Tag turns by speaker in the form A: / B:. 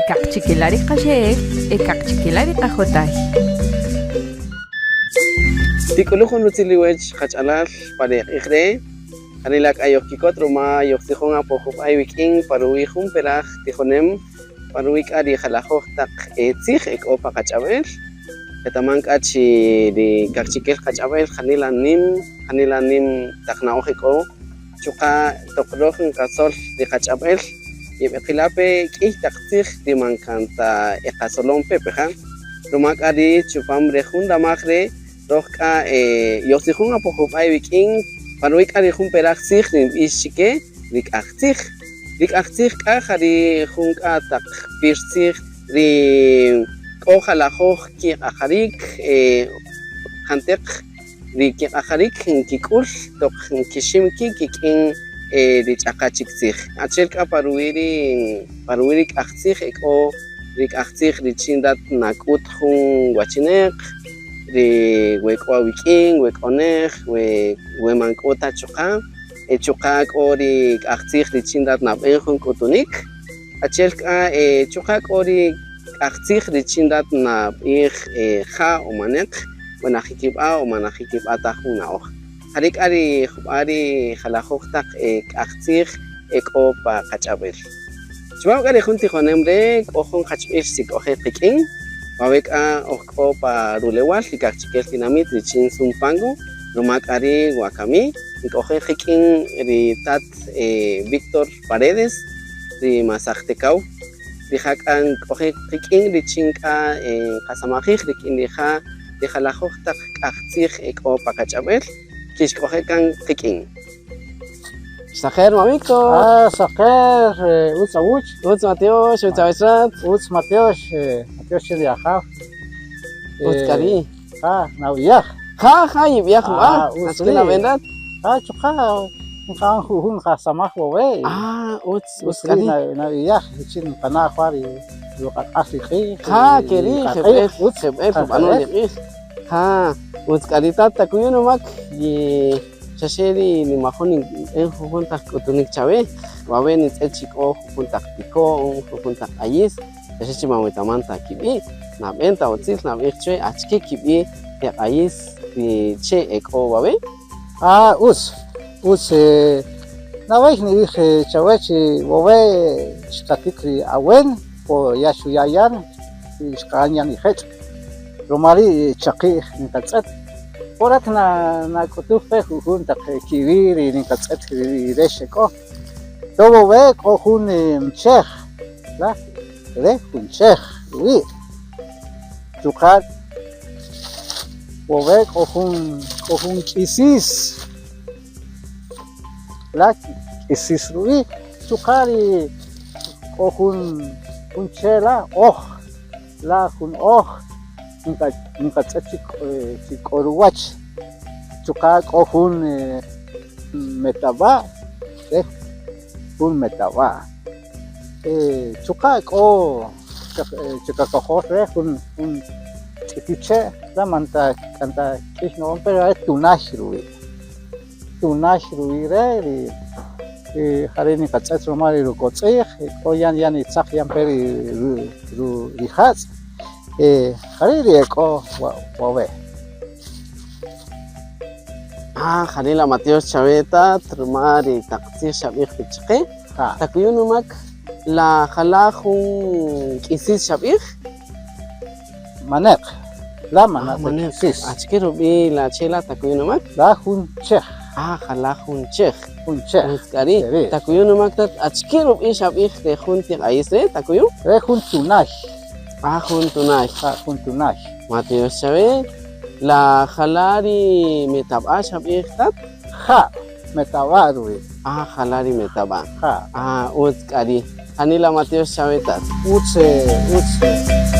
A: Kaqchikela' ri qaxe'el e kaqchikela' ri qajotay.
B: Tik'ulu' jun rutzil iwech qach'alal pa ri q'ij re', janila k'a yojkikot ruma yojtzijon apo jub'ay wik'in pa ruwi' jun peraj tijonem pa ruwi' k'a ri jalajoj taq tzij e k'o pa qach'ab'el. Qetaman k'a chi ri kaqchikel qach'ab'el janila nim, janila nim taq na'oj e k'o. Chuqa' toq röj nqasöl ri qach'ab'äl, yeb'eqila' pe k'ïy taq tzij ri man kan ta e qasolon pe, peja'? Ruma k'a ri' chupam re jun ramaj re' röj k'a yojtzijon apo jub'ay wik'in pa ruwi' k'a ri jun peraj tzij ri nb'ix chi ke ri k'aj tzij. Ri k'aj tzij k'a ja ri jun k'a taq pir tzij ri k'o jalajöj kiq'ajarik, janteq. Ri kiq'ajarik nkik'ül toq nkixim ki' kik'in ri ch'aqa chik tzij. Achi'el k'a pa ruwi' ri pa ruwi' ri k'aj tzij e k'o ri k'aj tzij richin rat nak'üt jun wachinäq, ri we k'o awik'in, we k'o nej, we we man k'o ta chuqa', e chuqa' k'o ri k'aj tzij richin rat nab'än jun k'utunïk, achi'el k'a chuqa' k'o ri k'aj tzij richin rat nab'ij ja' o manäq. We najikib'a' o man najikib'a' ta jun na'oj. Jari' k'a ri jub'a' ri jalajoj taq k'aj tzij e k'o pa qach'ab'äl. Chupam k'a ri jun tijonem re' k'o jun qachb'il xtik'oje' qik'in, wawe' k'a oj k'o pa rulewal ri kaqchikel tinamit richin Zumpango, ruma k'a ri' wakami nk'oje' qik'in ri tat Víctor Paredes, ri Masajtekaw. Rija' k'a nk'oje' qik'in richin k'a nqasamajij rik'in rija' ri jalajoj taq k'aj tzij e k'o pa qach'ab'äl, kixk'oje' kan qik'in. Saqer, ma Víctor.
C: Ah, saqer, utz awuch.
B: Utz matyox, utz awech rat.
C: Utz matyox, matyox che ri Ajaw.
B: Utz k'a ri'.
C: Ja, nawiyaj.
B: Ja, ja, yib'iyaj jub'a'. Ah, utz Achike nab'en rat?
C: Ah, chuqa' nqa'än jujun qasamaj wawe'.
B: Ah, utz, utz k'a ri'.
C: Nawiyaj richin nqana' jwa' ri ruq'aq'al ri q'ij.
B: Ja, ke ri', jeb'ël, utz, jeb'ël rub'anon ri q'ij. Ja, utz k'a ri' tat, takuyu' numak yi xa xe ri nimajon ninb'en jujun taq k'utunïk chawe. Wawe' nitz'et chi k'o jujun taq tiko'n, jujun taq q'ayis. Xa xe chi man wetaman ta kib'i', nab'en ta utzil nab'ij chwe achike kib'i' ri q'ayis ri che' e k'o wawe'?
C: Ah, utz, utz. Nab'ey nib'ij chawe chi wawe' xqatik ri awen po ya xuya' yan y xqa'än yan ijech', ruma ri' chaqi'j nqatz'ët. Po rat nak'utuj pe jujun taq kib'i' ri nqatz'ët ri rex e k'o. To wawe' k'o jun chej, la re jun chej ruwi'. Chuqa' wawe' k'o jun k'o jun k'isis, la k'isis ruwi'. Chuqa' ri k'o jun jun che' la oj, la jun oj nqatz'ët chi k'o ruwäch. Chuqa' k'o jun metab'a', re jun metab'a'. Chuqa' k'o chikakojol re jun jun ch'itiche' la man ta kan ta k'ïy na'on pero are' tunay ruwi', tunay ruwi' re' ri ja ri' niqatz'ët ruma ri rukotz'i'j k'o yan yan nitzaq yan pe ri rija'tz jari' ri e k'o wawe'.
B: Ah, janila matyox chawe tat, ruma ri taq tzij xab'ij pe chaqe.
C: Ja.
B: Takuyu' numak, la jala' jun k'isis xab'ij?
C: Maneq, la manaq
B: Ah, maneq.
C: k'isis.
B: Achike rub'i' la che' la' takuyu' numak?
C: La jun chej.
B: Ah, jala' jun chej.
C: Jun chej.
B: Utz k'a ri'.
C: Keri'.
B: Takuyu' numak tat, achike rub'i' xab'ij re jun ti q'ayis re' takuyu'?
C: Re jun tunay.
B: Ah, jun tunay.
C: Ja, jun tunay.
B: Matyox chawe. La jala' ri metab'a' xab'ij tat?
C: Ja, metab'a' ruwi'.
B: Ah, jala' ri metab'a'.
C: Ja.
B: Ah, utz k'a ri'. Janila matyox chawe tat.
C: Utz, utz.